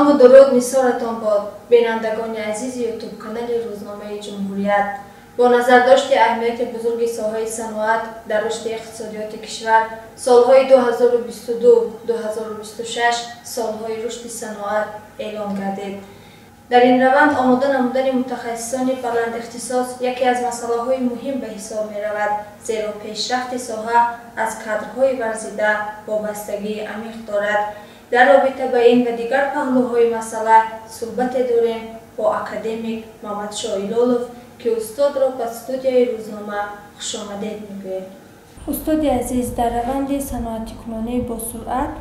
Салому дуруд нисоратон бод, бинандагони азизи ютуб канали рӯзномаи Ҷумҳурият. Бо назардошти аҳамияти бузурги соҳаи саноат дар рушди иқтисодиёти кишвар, солҳои 2022-2026 солҳои рушди саноат эълон гардид. Дар ин раванд омода намудани мутахассисони баландихтисос яке аз масъалаҳои муҳим ба ҳисоб меравад, зеро пешрафти соҳа аз кадрҳои варзида вобастагии амиқ дорад. Дар робита ба ин ва дигар паҳлӯҳои масъала суҳбате дорем бо академик Мамадшо Илолов, ки устодро ба студияи рӯзнома хушомадед мегӯем. Устоди азиз, дар раванди саноатикунонии босуръат,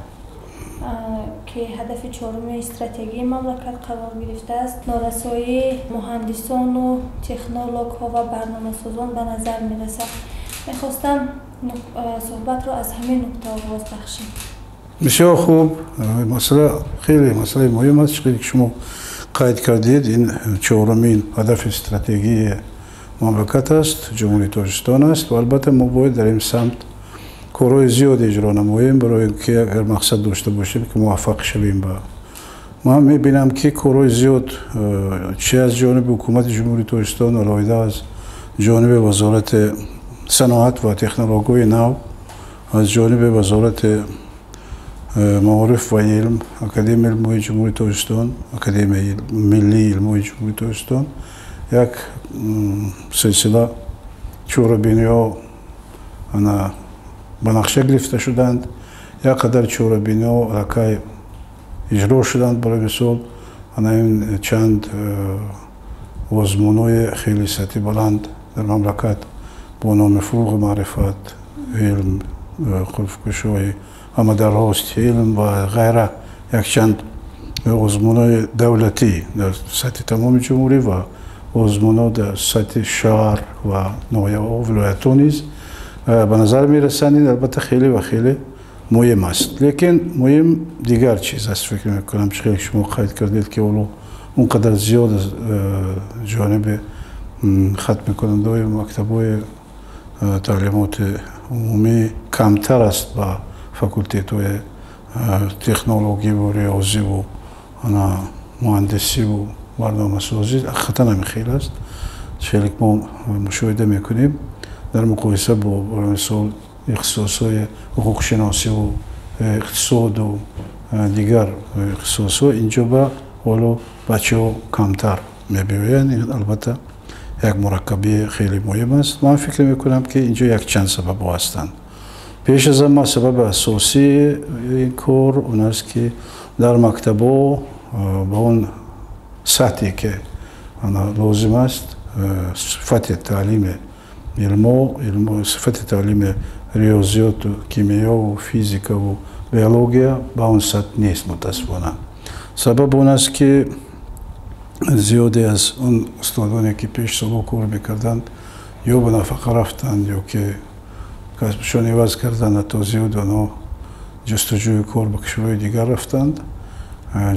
ки ҳадафи чоруми стратегияи мамлакат қарор гирифтааст, норасоии муҳандисону технологҳо ва барномасозон ба назар мерасад. Мехостам суҳбатро аз ҳамин нуқта оғоз бахшем. Бисёр хуб, масъала хеле масъалаи муҳим аст, чизе ки шумо қайд кардед, ин чорумин ҳадафи стратегияи мамлакат аст, Ҷумҳурии Тоҷикистон аст ва албатта мо бояд дар ин самт корҳои зиёде иҷро намоем, барои ин ки агар мақсад дошта бошем ки муваффақ шавем. Ба ман мебинам ки корҳои зиёд чи аз ҷониби ҳукумати Ҷумҳурии Тоҷикистон, алоҳида аз ҷониби Вазорати саноат ва технологияи нав, аз ҷониби Вазорати маориф ва илм, Академияи илмҳои Ҷумҳурии Тоҷикистон, Академияи миллии илмҳои Ҷумҳурии Тоҷикистон як силсила чорабиниҳо ба нақша гирифта шуданд. Як қадар чорабиниҳо аллакай иҷро шуданд. Барои мисол, ана ин чанд озмунҳои хеле сатҳи баланд дар мамлакат бо номи Фурӯғи маърифат, илм, қулфкушои ҳама дарҳости илм ва ғайра, якчанд озмунҳои давлатӣ дар сатҳи тамоми ҷумҳурӣ ва озмунҳо дар сатҳи шаҳр ва ноҳияҳо, вилоятҳо низ ба назар мерасанд. Ин албатта хеле ва хеле муҳим аст. Лекин муҳим дигар чиз аст, фикр мекунам, чи хеле шумо қайд кардед, ки ҳоло он қадар зиёд аз ҷониби хатмкунандаҳои мактабҳои таълимоти умумӣ камтар аст ба факултетҳои технологиву риёзиву муҳандисиву барномасозӣ. Ҳақиқатан ҳамин хел аст. Хеле мо мушоҳида мекунем дар муқоиса бо, барои мисол, ихтисосҳои ҳуқуқшиносиву иқтисоду дигар ихтисосҳо, инҷо ба ҳоло бачаҳо камтар мебиёянд. Ин албатта як мураккабии хеле муҳим аст. Ман фикр мекунам, ки инҷо якчанд сабабҳо ҳастанд. Пеш аз ҳама, сабаби асосии ин кор он аст, ки дар мактабҳо ба он сатҳе ки лозим аст, сифати таълими илмо, сифати таълими риёзиёту кимиёву физикаву биология ба он сатҳ нест, мутаассифона. Сабаб он аст, ки зиёде аз он устодоне ки пеш солҳо кор мекарданд, ё ба нафақа рафтанд, ё ки касбшон иваз карданд, ҳатто зиёд онҳо ҷустуҷӯи кор ба кишварҳои дигар рафтанд.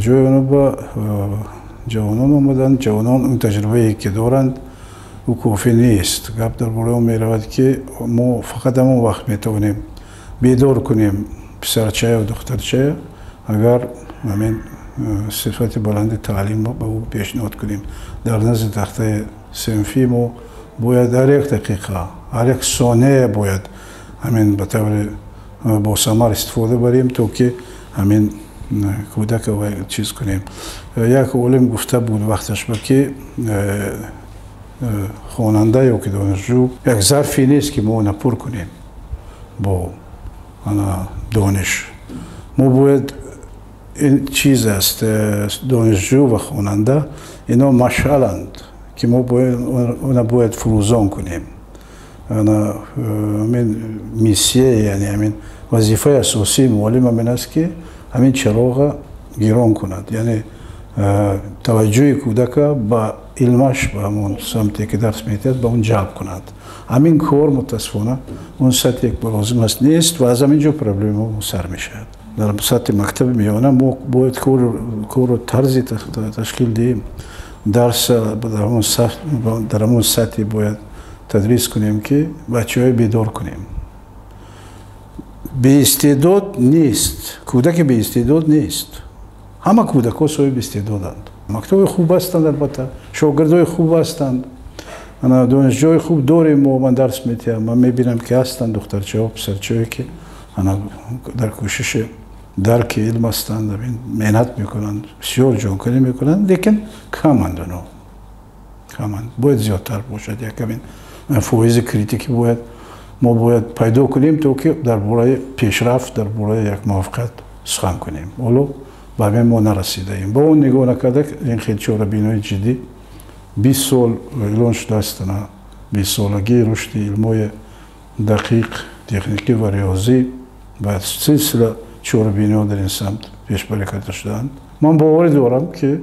Ҷои онҳо ба ҷавонон омаданд. Ҷавонон он таҷрибае ки доранд, ӯ кофӣ нест. Гап дар бораи он меравад, ки мо фақат ҳамон вақт метавонем бедор кунем писарчая духтарчая, агар ҳамин сифати баланди таълимро ба ӯ пешниҳод кунем. Дар назди тахтаи синфӣ мо бояд ҳар як дақиқа, ҳар як сония бояд ҳамин ба таври босамар истифода барем, то ки ҳамин кӯдака чиз кунем. Як олим гуфта буд вақташ ба ки хонанда ё ки донишҷӯ як зарфе нест, ки мо она пур кунем бо ана дониш. Мо бояд ин чиз аст, донишҷӯ ва хонанда ино машъаланд, ки мо она бояд фурӯзон кунем. Ҳамин миссия, яъне ҳамин вазифаи асосии муаллим ҳамин аст, ки ҳамин чароға гирон кунад, яъне таваҷҷӯҳи кӯдака ба илмаш, ба ҳамон самте ки дарс медиҳад, ба он ҷалб кунад. Ҳамин кор мутаассифона он сатҳе ки лозим аст нест ва аз ҳамин ҷо проблема сар мешавад. Дар сатҳи мактаби миёна мо бояд корро тарзи ташкил диҳем, дарс дар ҳамон сатҳе бояд тадрис кунем, ки бачаҳои бедор кунем. Беистеъдод нест, кӯдаки беистеъдод нест. Ҳама кӯдакҳо соҳиби истеъдоданд. Мактабҳои хуб ҳастанд, албатта, шогирдои хуб ҳастанд, донишҷӯи хуб дорем мо. Ман дарс медиҳам, ман мебинам, ки ҳастанд духтарчаҳо, писарчаҳое, ки дар кӯшиши дарки илм ҳастанд, меҳнат мекунанд, бисёр ҷонкунӣ мекунанд, лекин каманд оно, каманд. Бояд зиёдтар бошад. Якамин фоизи критикӣ бояд мо бояд пайдо кунем, то ки дар бораи пешрафт, дар бораи як муваффақият сухан кунем. Ҳоло ба ҳамин мо нарасидаем. Бо он нигоҳ накарда, ин хел чорабинои ҷиддӣ 20 сол эълон шудааст, 20-солагии рушди илмҳои дақиқ, техникӣ ва риёзӣ, ба силсила чорабиниҳо дар ин самт пешбарӣ карда шудаанд. Ман боварӣ дорам, ки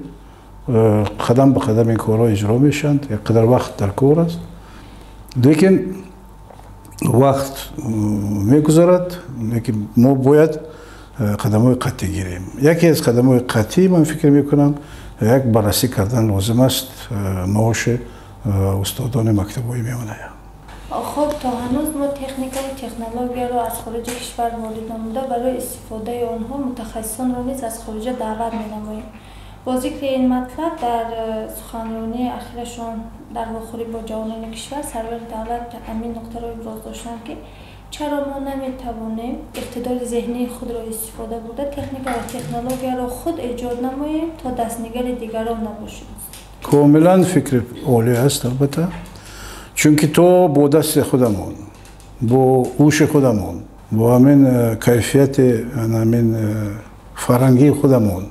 қадам ба қадам ин корҳо иҷро мешаванд. Як қадар вақт дар кор аст, лекин вақт мегузарад, лекин мо бояд қадамҳои қатъӣ гирем. Яке аз қадамҳои қатъӣ, ман фикр мекунам, як баррасӣ кардан лозим аст маоши устодони мактабҳои миёная. Хуб, то ҳанӯз мо техникаву технологияро аз хориҷи кишвар ворид намуда, барои истифодаи онҳо мутахассисонро низ аз хориҷа даъват менамоем. Бо зикри ин матлаб, дар суханронии ахирашон дар вохӯрӣ бо ҷавонони кишвар сарвари давлат ҳамин нуқтаро иброз доштанд, ки чаро мо наметавонем иқтидори зеҳнии худро истифода бурда, техника ва технологияро худ эҷод намоем, то дастнигари дигарон набошем. Комилан фикри олӣ аст, албатта, чунки то бо дасти худамон, бо ҳуши худамон, бо ҳамин кайфияти ҳамин фарҳангии худамон.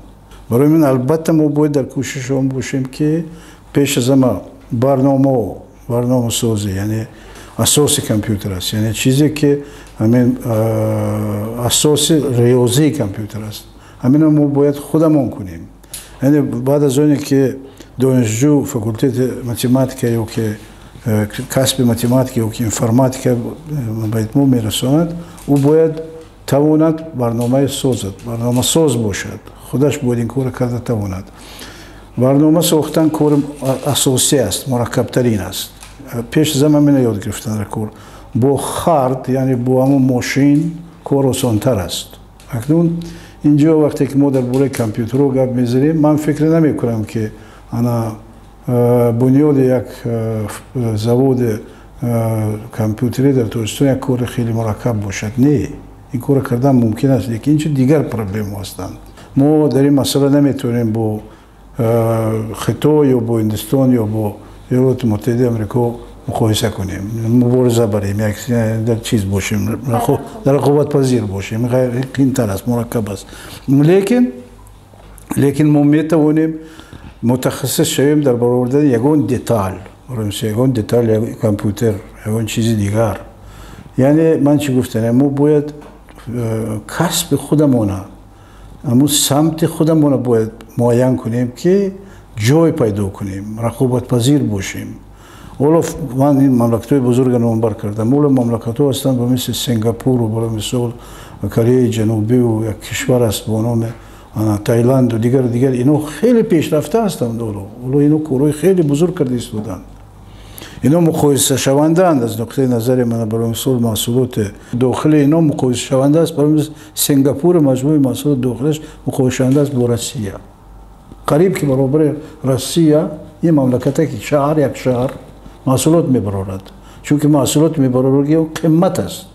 Барои ман, албатта, мо бояд дар кӯшиши он бошем, ки пеш аз ҳама барномао, барномасозӣ, яъне асоси компютер аст, яъне чизе ки ҳамин асоси риёзии компютер аст, ҳаминро мо бояд худамон кунем. Яъне баъд аз оне ки донишҷӯ факултети математика ё ки касби математика ё ки информатика ба итмом мерасонад, ӯ бояд тавонад барномаи созад, барномасоз бошад, худаш бояд ин корро карда тавонад. Барнома сохтан кори асосӣ аст, мураккабтарин аст. Пеш аз ҳама мена ёд гирифтан дар кор. Бо хард, яъне бо ҳамон мошин, кор осонтар аст. Акнун инҷо вақте ки мо дар бораи компютерҳо гап мезанем, ман фикр намекунам, ки ана бунёди як заводи компютерӣ дар Тоҷикистон як кори хеле мураккаб бошад. Не, ин корро кардан мумкин аст, лекин инчо дигар проблемаҳо ҳастанд. Мо дар ин масъала наметавонем бо Хитой ё бо Ҳиндустон ё бо Иёлоти Муттаҳидаи Амрико муқоиса кунем, мубориза барем, дар чиз бошем, дар рақобатпазир бошем. Қиинтар аст, мураккаб аст, лекин мо метавонем мутахассис шавем дар баровардани ягон детал, ягон детали компютер, ягон чизи дигар. Яъне ман чӣ гуфтам? Мо бояд касби худамона, ҳамун самти худамона бояд муайян кунем, ки ҷой пайдо кунем, рақобатпазир бошем. Ҳоло ман ин мамлакатҳои бузурга номбар кардам. Ҳоло мамлакатҳо ҳастанд ба мисли Сингапуру, ба мисол, Кореяи Ҷанубиву, як кишвар аст бо номи Таиланду, дигару дигар. Ино хеле пешрафта ҳастанд. Ҳоло ино корҳои хеле бузург карда истоданд. Ино муқоисашавандаанд аз нуқтаи назари мана, барои мисол, маҳсулоти дохили ино муқоисашаванда аст. Барои мисол, Сингапур маҷмӯи маҳсулоти дохилаш муқоисашаванда аст бо Россия, қариб ки баробари Россия. Ин мамлакате ки шаҳр, як шаҳр маҳсулот мебарорад, чунки маҳсулот мебарорад, қимат аст,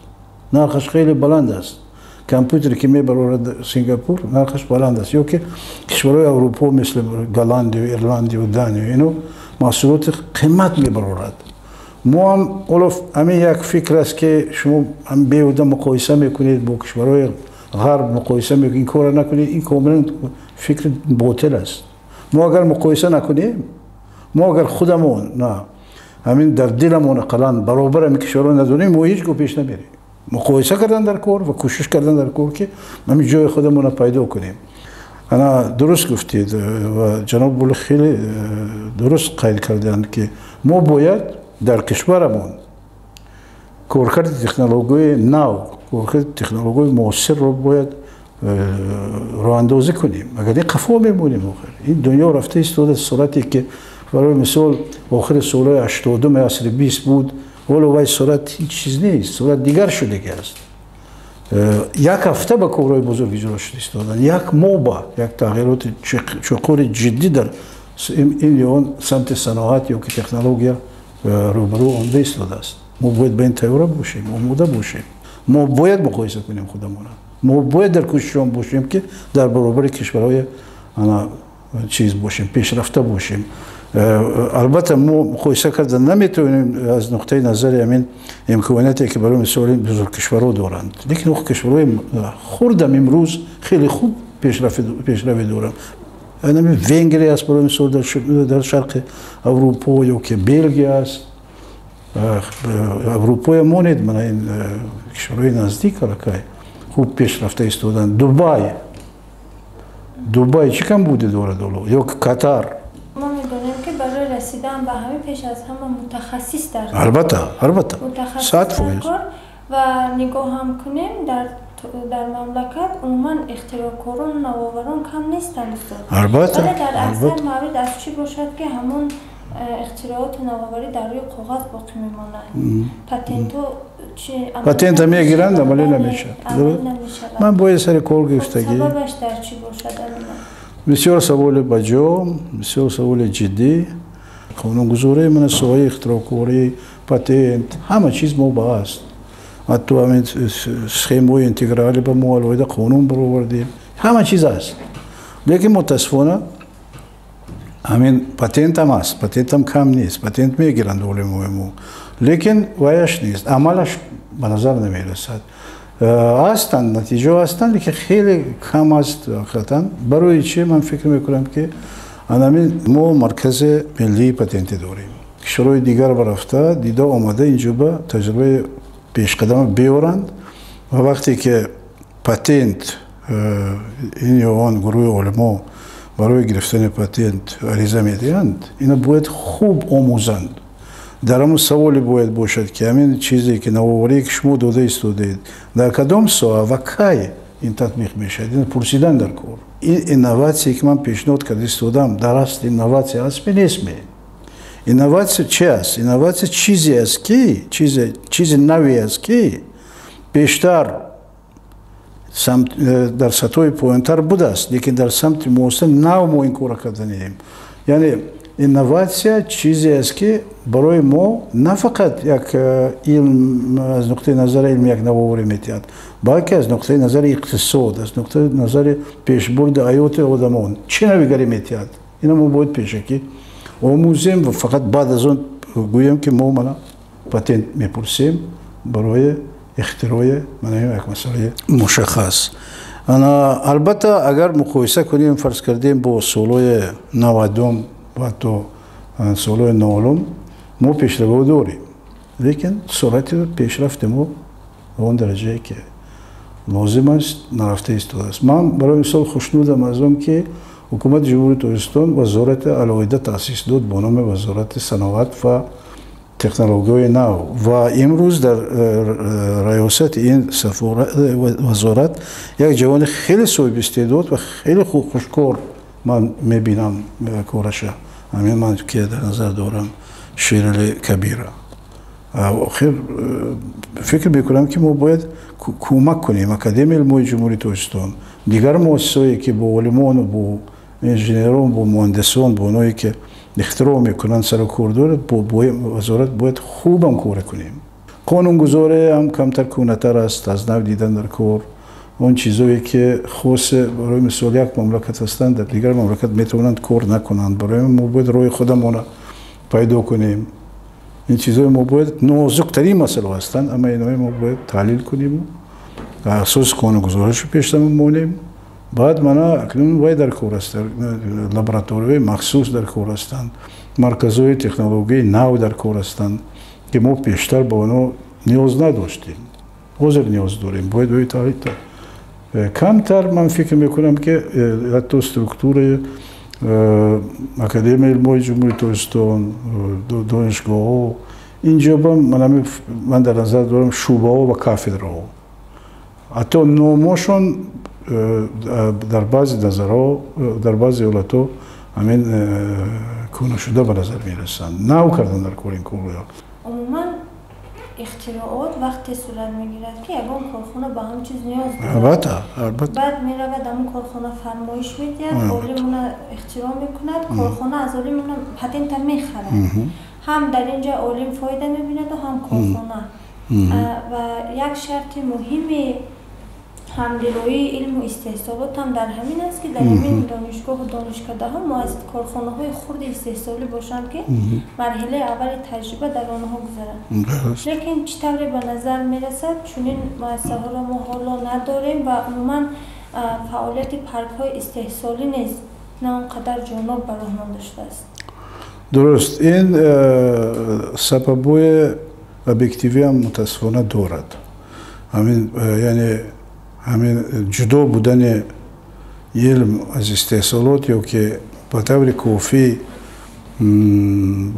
нархаш хеле баланд аст. Компютере ки мебарорад Сингапур, нархаш баланд аст. Ё ки кишварҳои Аврупо, мисли Голландию, Ирландию, Данию, ино маҳсулоти қимат мебарорад. Мо ҳам ҳоло ҳамин як фикр аст, ки шумо беҳуда муқоиса мекунед, бо кишварҳои ғарб муқоиса мекунед, ин корро накунед. Ин комилан фикри ботил аст. Мо агар муқоиса накунем, мо агар худамон на ҳамин дар диламон ақаллан баробар ҳамин кишварҳо надонем, мо ҳеҷ гоҳ пеш намерем. Муқоиса кардан дар кор ва кӯшиш кардан дар кор, ки ҳамин ҷои худамонро пайдо кунем. Ана дуруст гуфтед ва ҷаноб Булӣ хеле дуруст қайд карданд, ки мо бояд дар кишварамон коркарди технологияи нав, коркарди технологияи муосирро бояд роҳандозӣ кунем, агар не, қафо мемонем. Охир ин дунё рафта истода суръате ки, барои мисол, охири солҳои 80-уми асри 20 буд, ҳоло вай суръат ҳеҷ чиз нест, суръат дигар шудагӣ аст. Як ҳафта ба корҳои бузург иҷро шуда истоданд, як моҳ ба як тағйироти чуқури ҷиддӣ дар ин ё он самти саноат ё ки технология рӯбарӯ омада истодааст. Мо бояд ба ин тайёра бошем, омода бошем. Мо бояд муқоиса кунем худамонро. Мо бояд дар кӯшишон бошем, ки дар баробари кишварҳои чиз бошем, пешрафта бошем. Албатта мо муқоиса карда наметавонем аз нуқтаи назари ҳамин имконияте, ки барои мисол ин бузург кишварҳо доранд, лекин кишварҳои хурдам имрӯз хеле хуб пешравӣ доранд. Венгрия аст барои мисол дар шарқи Аврупо, ё ки Белгия аст. Аврупоя монед, мана ин кишварҳои наздик аллакай хуб пешрафта истоданд. Дубай чӣ камбуде дорад ҳоло? Ё Катар. Мо медонем, ки барои расидан ба ҳамин пеш аз ҳама мутахассис дар Албатта, албатта. Мутахассис 100%. Кор ва нигоҳ ҳам кунем, дар мамлакат умуман ихтироъкорон, навоварон кам нестанд, устод. Вале дар аксар маврид аз чӣ бошад, ки ҳамон ихтирооту навоварӣ дар рӯи коғаз боқӣ мемонад? Патенту Патента мегиранд, амалӣ намешавад. Ман бояд сари кор гирифтагӣ. Сабабаш дар чӣ бошад? Бисёр саволи баҷо, бисёр саволи ҷиддӣ. Қонунгузории мана соҳаи ихтироъкорӣ, патент, ҳама чиз мо ба аст. Ҳатто ҳамин схемаҳои интегралӣ ба мо алоҳида қонун баровардем, ҳама чиз аст. Лекин мутаассифона ҳамин патентам аст, патентам кам нест, патент мегиранд олимои мо, лекин ваяш нест, амалаш ба назар намерасад. Ҳастанд, натиҷаҳо ҳастанд, лекин хеле кам аст ҳақиқатан. Барои чӣ? Ман фикр мекунам, ки анамин мо маркази миллии патентӣ дорем. Кишварҳои дигар барафта дида омада, инҷо ба таҷрибаи пешқадама биёранд ва вақте ки патент ин ё он гурӯҳи олимо барои гирифтани патент ариза медиҳанд, ина бояд хуб омӯзанд. Дар ҳамон саволе бояд бошад, ки ҳамин чизе ки навоварие, ки шумо дода истодаед, дар кадом соҳа ва кай ин татбиқ мешавад, ин пурсидан дар кор. Ин инноватсие, ки ман пешниҳод карда истодам, дар асл инноватсия астме, нестме? Инноватсия чи аст? Инноватсия чизе аст, ки чизи наве аст, ки бештар дар сатҳҳои поёнтар будааст, лекин дар самти муосир нав мо ин корро карданием. Яъне инноватсия чизе аст, ки барои мо на фақат як илм, аз нуқтаи назари илм як навоварӣ метиҳад, балки аз нуқтаи назари иқтисод, аз нуқтаи назари пешбурди ҳаёти одамон чӣ навигарӣ метиҳад. Ина мо бояд пешакӣ омӯзем ва фақат баъд аз он гӯем, ки мо мана патент мепурсем барои ихтирои мана як масъалаи мушаххас. Ана албатта, агар муқоиса кунем, фарз кардем, бо солҳои 90-ум ва ҳатто солҳои 00-ум, мо пешравиҳо дорем, лекин суръати пешрафти мо ба он дараҷае, ки лозим аст, нарафта истодааст. Ман барои мисол хушнудам аз он, ки ҳукумати Ҷумҳурии Тоҷикистон вазорати алоҳида таъсис дод бо номи Вазорати саноат ва технологияҳои нав ва имрӯз дар раёсати ин вазорат як ҷавони хеле соҳибистеъдод ва хеле хушкор ман мебинам кораша. Ҳамин ман ки дар назар дорам, Шерали Кабира. Охир фикр мекунам, ки мо бояд кӯмак кунем Академияи илмҳои Ҷумҳурии Тоҷикистон, дигар муассисаое, ки бо олимону бо инженерон, бо муҳандисон, бо оное, ки ихтироъ мекунанд, сару кор дорад, бо вазорат бояд хубам кора кунем. Қонунгузорӣ ҳам камтар кӯҳнатар аст, аз нав дидан дар кор. Он чизое, ки хосе барои мисол як мамлакат ҳастанд, дар дигар мамлакат метавонанд кор накунанд. Барои мо бояд роҳи худамона пайдо кунем. Ин чизҳои мо бояд нозуктарин масъала ҳастанд, аммо инои мо бояд таҳлил кунему асоси қонунгузоришу пештама монем. Баъд мана акнун вай дар кор аст, лабораторияҳои махсус дар кор ҳастанд, марказҳои технологияи нав дар кор ҳастанд, ки мо пештар ба онҳо ниёз надоштем, ҳозир ниёз дорем. Бояд ои таҳлил камтар. Ман фикр мекунам, ки ҳатто структураи Академияи илмҳои Ҷумҳурии Тоҷикистон, донишгоҳҳо инҷо ба ман дар назар дорам шӯъбаҳо ва кафедраҳо, ҳатто номошон дар баъзе назарҳо, дар баъзе ҳолатҳо ҳамин кӯҳнашуда ба назар мерасанд. Нав кардан дар кор ин корро. Умуман Ихтироот вақте сурат мегирад, ки ягон корхона ба ҳамин чиз ниёз дорад. Албатта, албатта. Баъд меравад, ҳамун корхона фармоиш медиҳад, олим уна ихтироъ мекунад, корхона аз олим уна патента мехарад. Ҳам дар ин ҷо олим фоида мебинаду, ҳам корхона. Ва як шарти муҳими ҳамгироии илму истеҳсолот ҳам дар ҳамин аст, ки дар ҳамин донишгоҳу донишкадаҳо корхонаҳои хурди истеҳсолӣ бошанд, ки марҳилаи аввали таҷриба дар онҳо гузарад. Лекин чӣ тавре ба назар мерасад, чунин муассисаҳоро мо ҳоло надорем ва умуман фаъолияти паркҳои истеҳсолӣ низ на он қадар ҷоноб ба роҳ монда шудааст. Дуруст, ин сабабҳои объективиам мутаассифона дорад. Ҳамин, яъне ҳамин ҷудо будани илм аз истеҳсолот ё ки ба таври кофӣ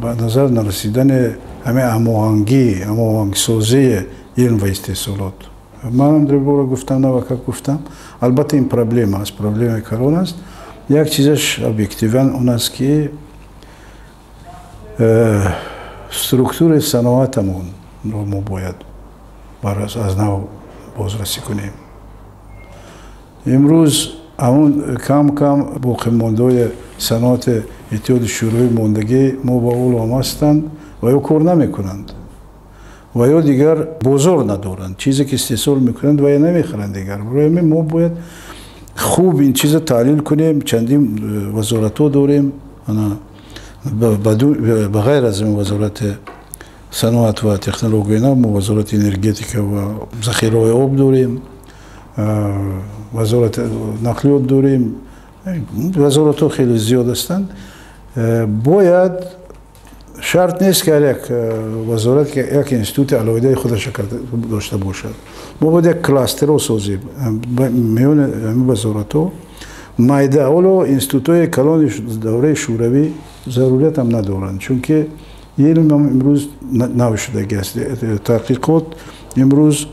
ба назар нарасидани ҳамин ҳамоҳангӣ, ҳамоҳангсозии илм ва истеҳсолот. Манам дар бора гуфтам, навакак гуфтам. Албатта, ин проблема аст, проблемаи калон аст. Як чизаш объективан он аст, ки структураи саноатамонро мо бояд аз нав бозрасӣ кунем. Имрӯз ҳамун кам кам боқимондаҳои саноати Иттиҳоди Шӯравӣ мондагӣ мо ба олам ҳастанд ва ё кор намекунанд, ва ё дигар бозор надоранд. Чизе ки истеҳсол мекунанд, ва ё намехаранд дигар. Барои ҳамин мо бояд хуб ин чиза таҳлил кунем. Чандин вазоратҳо дорем, ба ғайр аз ин вазорати саноат ва технологияи нав, мо вазорати энергетика ва захираҳои об дорем, вазорати нақлиёт дорем, вазоратҳо хеле зиёд ҳастанд. Бояд, шарт нест, ки ҳар як вазорат як институти алоҳидаи худаша дошта бошад. Мо бояд як кластерро созем миёни ҳамин вазоратҳо майда. Ҳоло институтҳои калони давраи шӯравӣ заруриятам надоранд, чунки илм имрӯз нав шудагӣ аст, таҳқиқот имрӯз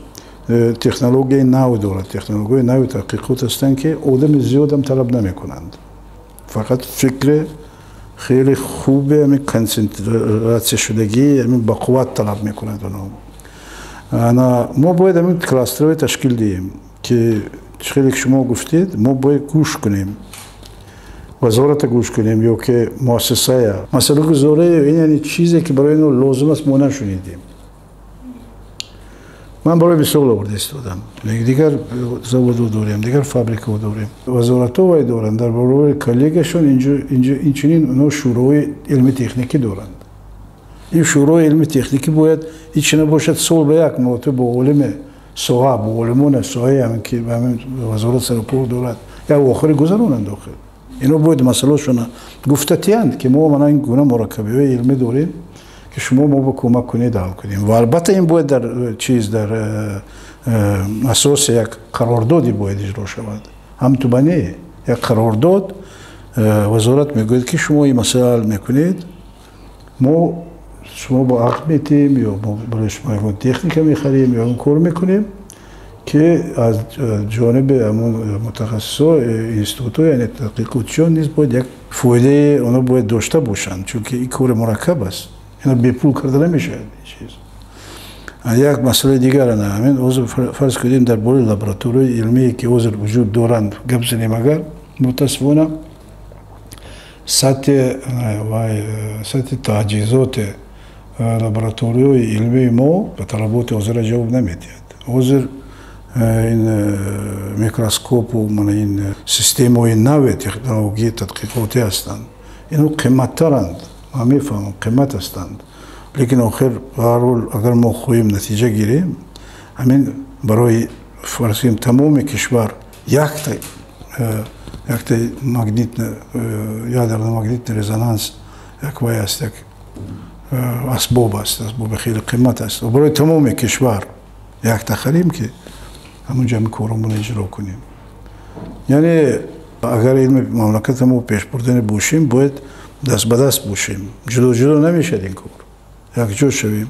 технологияи нав дорад. Технологияи нави таҳқиқот ҳастанд, ки одами зиёдам талаб намекунанд, фақат фикри хеле хубе, ҳамин консентратсия шудагӣ, ҳамин бақувват талаб мекунад онҳо. Ана мо бояд ҳамин кластерҳои ташкил диҳем, ки хеле шумо гуфтед, мо бояд гӯш кунем, вазората гӯш кунем ё ки муассисая масъалагузорӣ, яъне чизе ки барои инҳо лозим аст, мо нашунидем. Ман барои мисол оварда истодам. Дигар заводҳо дорем, дигар фабрикаҳо дорем, вазоратҳо вай доранд, дар баробари коллегияшон инчунин онҳо шӯрои илми техникӣ доранд. Ин шӯрои илми техникӣ бояд ҳеч набошад, сол ба як маротиба бо олими соҳа, бо олимони соҳаи ҳамин ки ҳамин вазорат сарукор дорад, як охири гузаронанд. Дохил ино бояд масъалаошона гуфта тиянд, ки мо мана ин гуна мураккабиҳои илмӣ дорем, ки шумо мо ба кӯмак кунед, ҳал кунем. Ва албатта, ин бояд дар чиз, дар асоси як қарордоде бояд иҷро шавад. Ҳам ту ба не, як қарордод, вазорат мегӯяд, ки шумо ин масъала ҳал мекунед, мо шумо ба ақд метиҳем ё мо барои шумо ягон техника мехарем ё ягон кор мекунем, ки аз ҷониби ҳамон мутахассисо, институтҳо, яъне таҳқиқотчиён низ бояд як фоидаи онҳо бояд дошта бошанд, чунки ин кори мураккаб аст, ина бепул карда намешавад ин чиз. Як масъалаи дигар, ана ҳамин ҳозир фарз кунем, дар бораи лабораторияи илмие, ки ҳозир вуҷуд доранд, гап занем агар, мутаассифона, сатҳи вай, сатҳи таҷҳизоти лабораторияҳои илмии мо ба талаботи ҳозира ҷавоб намедиҳад. Ҳозир ин микроскопу мана ин системаҳои нави технологияи тадқиқотӣ ҳастанд, инҳо қиматтаранд, ман мефаҳмам, қимат ҳастанд, лекин охир ба ҳар ҳол, агар мо хоҳем натиҷа гирем, ҳамин барои, фарз кунем, тамоми кишвар якта магнитно ядерно магнитный резонанс як вай аст, як асбоб аст, асбоби хеле қимат аст, барои тамоми кишвар якта харем, ки ҳамун ҷамъи коромон иҷро кунем. Яъне агар илми мамлаката мо пешбурдани бошем, бояд даст ба даст бошем, ҷудо ҷудо намешавад ин кор. Якҷо шавем,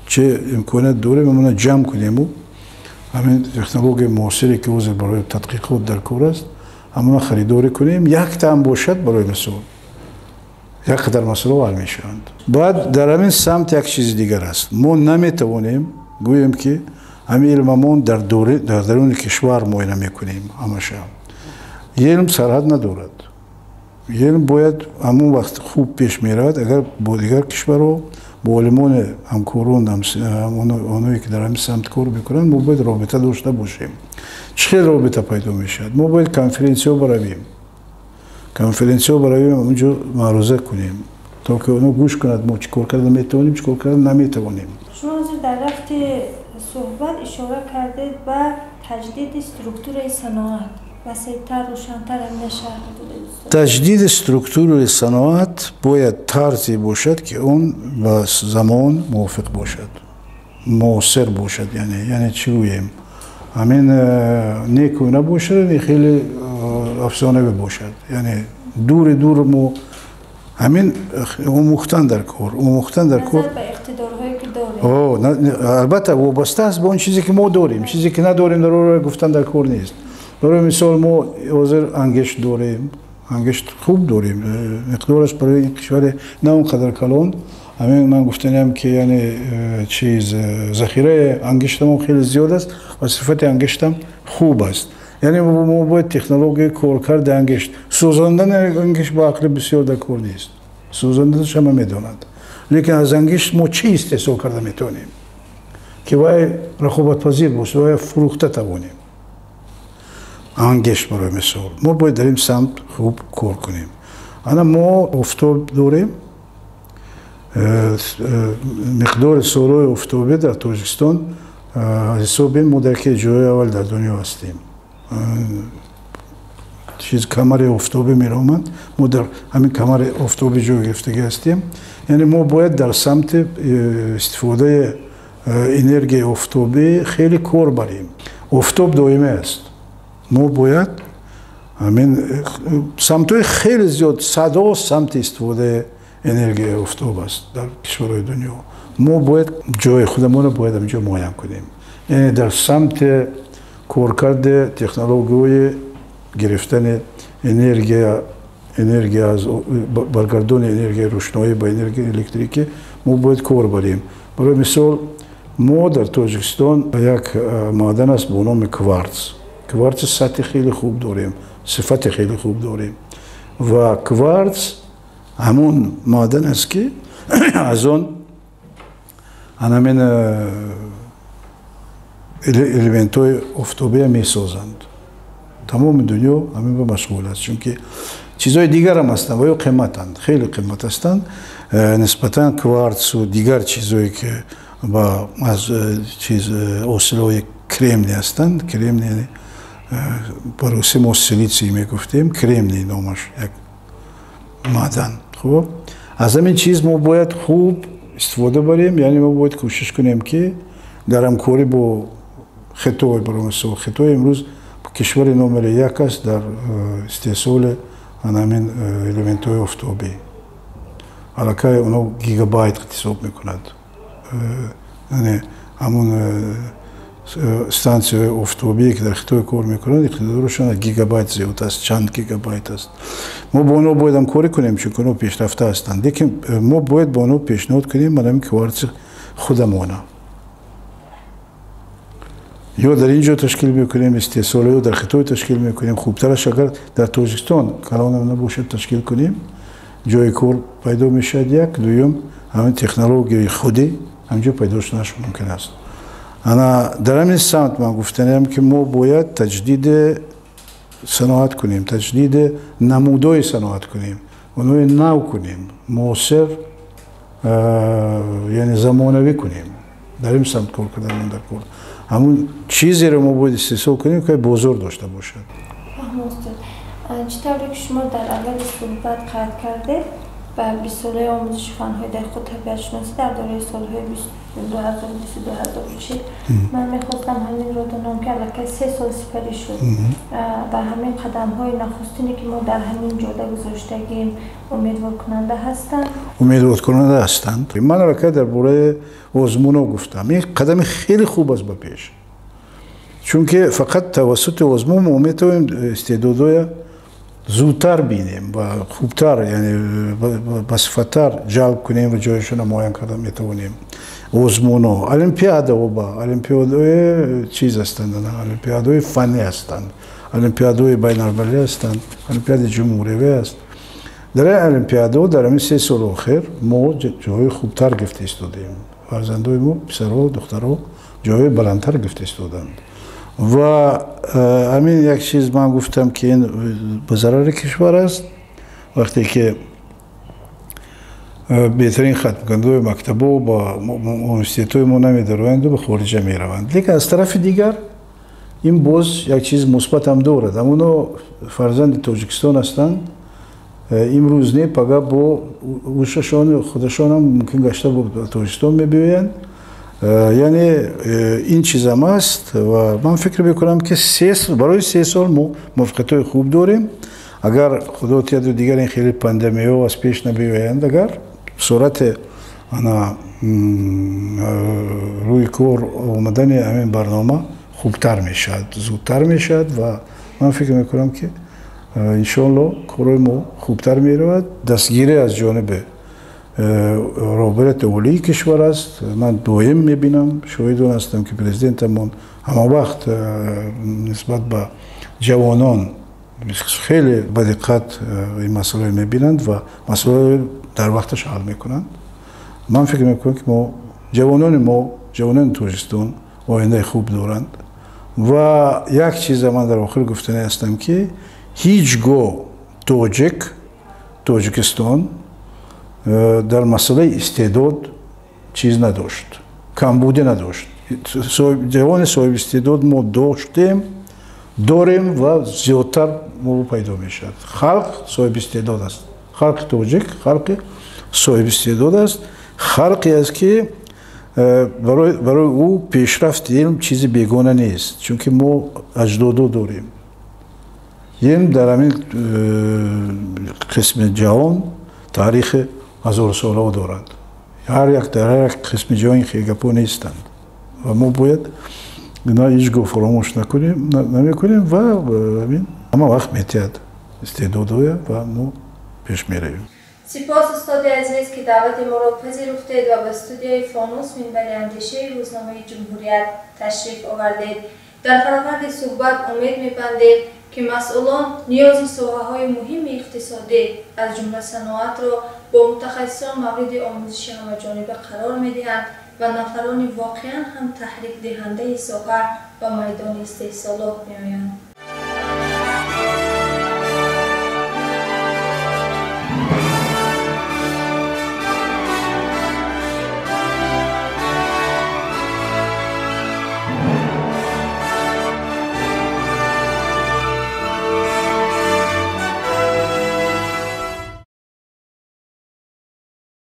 чӣ имконият дорем, ҳамона ҷамъ кунему ҳамин технологияи муосире, ки ҳозир барои тадқиқот дар кор аст, ҳамона харидорӣ кунем, яктаам бошад, барои мисол, як қадар масъалаҳо ҳал мешаванд. Баъд дар ҳамин самт як чизи дигар аст: мо наметавонем Гӯем, ки ҳамин илмамон дар даруни кишвар муоина мекунем ҳамаша. Илм сарҳад надорад. Илм бояд ҳамон вақт хуб пеш меравад, агар бо дигар кишварҳо, бо олимони ҳамкорон, оное ки дар ҳамин самт кор мекунанд, мо бояд робита дошта бошем. Чӣ хел робита пайдо мешавад? Мо бояд конференсиҳо баравем. Конференсиҳо баравем, онҷо маъруза кунем, то ки оно гӯш кунад мо чӣ кор карда метавонем, чӣ кор карда наметавонем. Шумо ҳозир дар рафти суҳбат ишора кардед ба таҷдиди структураи саноат. Васеътар, рӯшантар ҳам мешавад. Таҷдиди структураи саноат бояд тарзе бошад, ки он ба замон мувофиқ бошад, муосир бошад. Яъне чӣ гӯем? Ҳамин не кӯҳна бошад, не хеле афсонавӣ бошад. Яъне дури дур мо ҳамин омӯхтан дар кор, омӯхтан дар кор. Назар ба иқтидорҳое ки дорем. Албатта вобаста аст ба он чизе ки мо дорем. Чизе ки надорем, дар ора гуфтан дар кор нест. Барои мисол мо ҳозир ангишт дорем, ангишт хуб дорем, миқдораш барои ин кишвари на он қадар калон. Ҳамин ман гуфтаниам, ки яъне чиз захираи ангиштамон хеле зиёд аст ва сифати ангиштам хуб аст. Яъне мо бояд технологияи коркарди ангишт, сӯзондани ангишт ба ақли бисёр дар кор нест. Сӯзонданаш ҳама медонад. Лекин аз ангишт мо чӣ истеҳсол карда метавонем, ки вай рақобатпазир бошад, вай фурӯхта тавонем? Ангишт барои мисол. Мо бояд дар ин самт хуб кор кунем. Ана мо офтоб дорем, миқдори солҳои офтобӣ дар Тоҷикистон аз ҳисоби мо дар яке ҷои аввал дар дунё ҳастем. Чиз камари офтобӣ мероманд, мо дар ҳамин камари офтобӣ ҷой гирифтагӣ ҳастем. Яъне мо бояд дар самти истифодаи энергияи офтобӣ хеле кор барем. Офтоб доимӣ аст. Мо бояд ҳамин самтҳои хеле зиёд, садҳо самти истифодаи энергияи офтоб аст дар кишварҳои дунё. Мо бояд ҷои худамонро бояд ҳаминҷо муайян кунем. Яъне дар самти коркарди технологияи гирифтани энергия, энергия аз баргардони энергияи рӯшноӣ ба энергияи электрикӣ мо бояд кор барем. Барои мисол мо дар Тоҷикистон як маъдан аст бо номи кварц. Кварци сатҳи хеле хуб дорем, сифати хеле хуб дорем. Ва кварц ҳамон маъдан аст, ки аз он ҳамин элементҳои офтобия месозанд. Тамоми дунё ҳамин ба машғул аст, чунки чизҳои дигарам ҳастанд ва ё қиматанд, хеле қимат ҳастанд. Нисбатан кварцу дигар чизҳое ки ба аз чиз ҳосилҳои кремний ҳастанд, кремний ба русӣ мо силитсий мегуфтем, кремний номаш як маъдан. Хуб, аз ҳамин чиз мо бояд хуб истифода барем, яъне мо бояд кӯшиш кунем, ки дар ҳамкорӣ бо Хитой, барои мисол, Хитой имрӯз кишвари номери як аст дар истеҳсоли ҳамин элементҳои офтобӣ. Аллакай оно гигабайт ҳисоб мекунад. Яъне ҳамон стансияҳои офтобие ки дар Хитой кор мекунанд, иқтидорашон аз гигабайт зиёд аст, чанд гигабайт аст. Мо бо онҳо бояд ҳамкорӣ кунем, чунки онҳо пешрафта ҳастанд. Лекин мо бояд бо онҳо пешниҳод кунем ҳамин кварци худамона. Ё дар ин ҷо ташкил мекунем истеҳсол, ё дар Хитой ташкил мекунем. Хубтараш агар дар Тоҷикистон калонам набошад ташкил кунем, ҷои кор пайдо мешавад як, дуюм ҳамин технологияи худӣ ҳамҷо пайдо шуданаш мумкин аст. Ана дар ҳамин самт ман гуфтаниам, ки мо бояд таҷдиди саноат кунем, таҷдиди намудҳои саноат кунем, онҳои нав кунем, муосир, яъне замонавӣ кунем. Дар ин самт кор кардан дар кор. Ҳамун чизеро мо бояд истеҳсол кунем, ки бозор дошта бошад. Фаҳм, устод. Чӣ тавре ки шумо дар аввали суҳбат қайд кардед, ба 20 солаи омӯзиши фанҳои дақиқу табиатшиносӣ дар давраи солҳои 2020-2040 ман мехостам ҳаминро донам, ки аллакай 3 сол сипарӣ шуд ва ҳамин қадамҳои нахустине, ки мо дар ҳамин ҷода гузоштагим, умедворкунанда ҳастанд? Умедворкунанда ҳастанд. Ман аллакай дар бораи озмунҳо гуфтам. Ин қадами хеле хуб аст ба пеш, чунки фақат тавассути озмун мо метавонем истеъдодҳоя Зудтар бинем ва хубтар, яъне ба сифаттар ҷалб кунем ва ҷояшонро муайян карда метавонем. Озмунҳо, олимпиадаҳо, ба олимпиадаҳои чиз ҳастанд, олимпиадаҳои фаннӣ ҳастанд, олимпиадаҳои байналмилалӣ ҳастанд, олимпиадаи ҷумҳуриявӣ аст. Дар ин олимпиадаҳо дар ҳамин 3 соли охир мо ҷойҳои хубтар гирифта истодаем. Фарзандои мо, писарҳо, духтарҳо ҷойҳои баландтар гирифта истоданд. Ва ҳамин як чиз ман гуфтам, ки ин ба зарари кишвар аст. Вақте ки беҳтарин хатмкунандаҳои мактабҳо ба университетҳои мо намедароянду ба хориҷа мераванд. Лекин аз тарафи дигар ин боз як чиз мусбат ҳам дорад. Ҳамоно фарзанди Тоҷикистон ҳастанд. Имрӯз не, пага бо ушашон худашонам мумкин гашта ба Тоҷикистон мебиёянд. Яъне ин чизам аст ва ман фикр мекунам, ки барои 3 сол мо муваффақиятҳои хуб дорем. Агар худо тияду дигар ин хеле пандемияҳо аз пеш набиёянд, агар сурати ана рӯи кор омадани ҳамин барнома хубтар мешавад, зудтар мешавад ва ман фикр мекунам, ки иншоалло корҳои мо хубтар меравад. Дастгирӣ аз ҷониби роҳбарияти олии кишвар аст. Ман доим мебинам, шоҳид он ҳастам, ки президентамон ҳама вақт нисбат ба ҷавонон хеле ба диққат ин масъаларо мебинанд ва масъаларо дар вақташ ҳал мекунанд. Ман фикр мекунам, ки мо ҷавонони мо, ҷавонони Тоҷикистон ояндаи хуб доранд. Ва як чиза ман дар охир гуфтанӣ ҳастам, ки ҳеҷ гоҳ Тоҷикистон дар масъалаи истеъдод чиз надошт, камбудӣ надошт. Ҷавони соҳиби истеъдод мо доштем, дорем ва зиёдтар мо пайдо мешавад. Халқ соҳиби истеъдод аст. Халқи тоҷик халқи соҳиби истеъдод аст, халқе аст, ки барои ӯ пешрафти илм чизи бегона нест, чунки мо аҷдодо дорем. Илм дар ҳамин қисми ҷаҳон таърихи ҳазорсолаҳо дорад. Ҳар як дар ҳар як қисми ҷаҳон ин хел гапҳо нестанд ва мо бояд ина ҳеҷ гоҳ фаромӯш накунем, намекунем ва ҳамин ҳама вақт метиҳад истеъдодҳоя ва мо пеш меравем. Сипос, устоди азиз, ки даъвати моро пазируфтед ва ба студияи Фонус, минбари андешаи рӯзномаи Ҷумҳурият ташриф овардед. Дар фароварди суҳбат умед мебандем, ки масъулон ниёзи соҳаҳои муҳими иқтисодӣ, аз ҷумла саноатро, бо мутахассисон мавриди омӯзиши ҳамаҷониба қарор медиҳанд ва нафарони воқеан ҳам таҳрикдиҳандаи соҳа ба майдони истеҳсолот меоянд.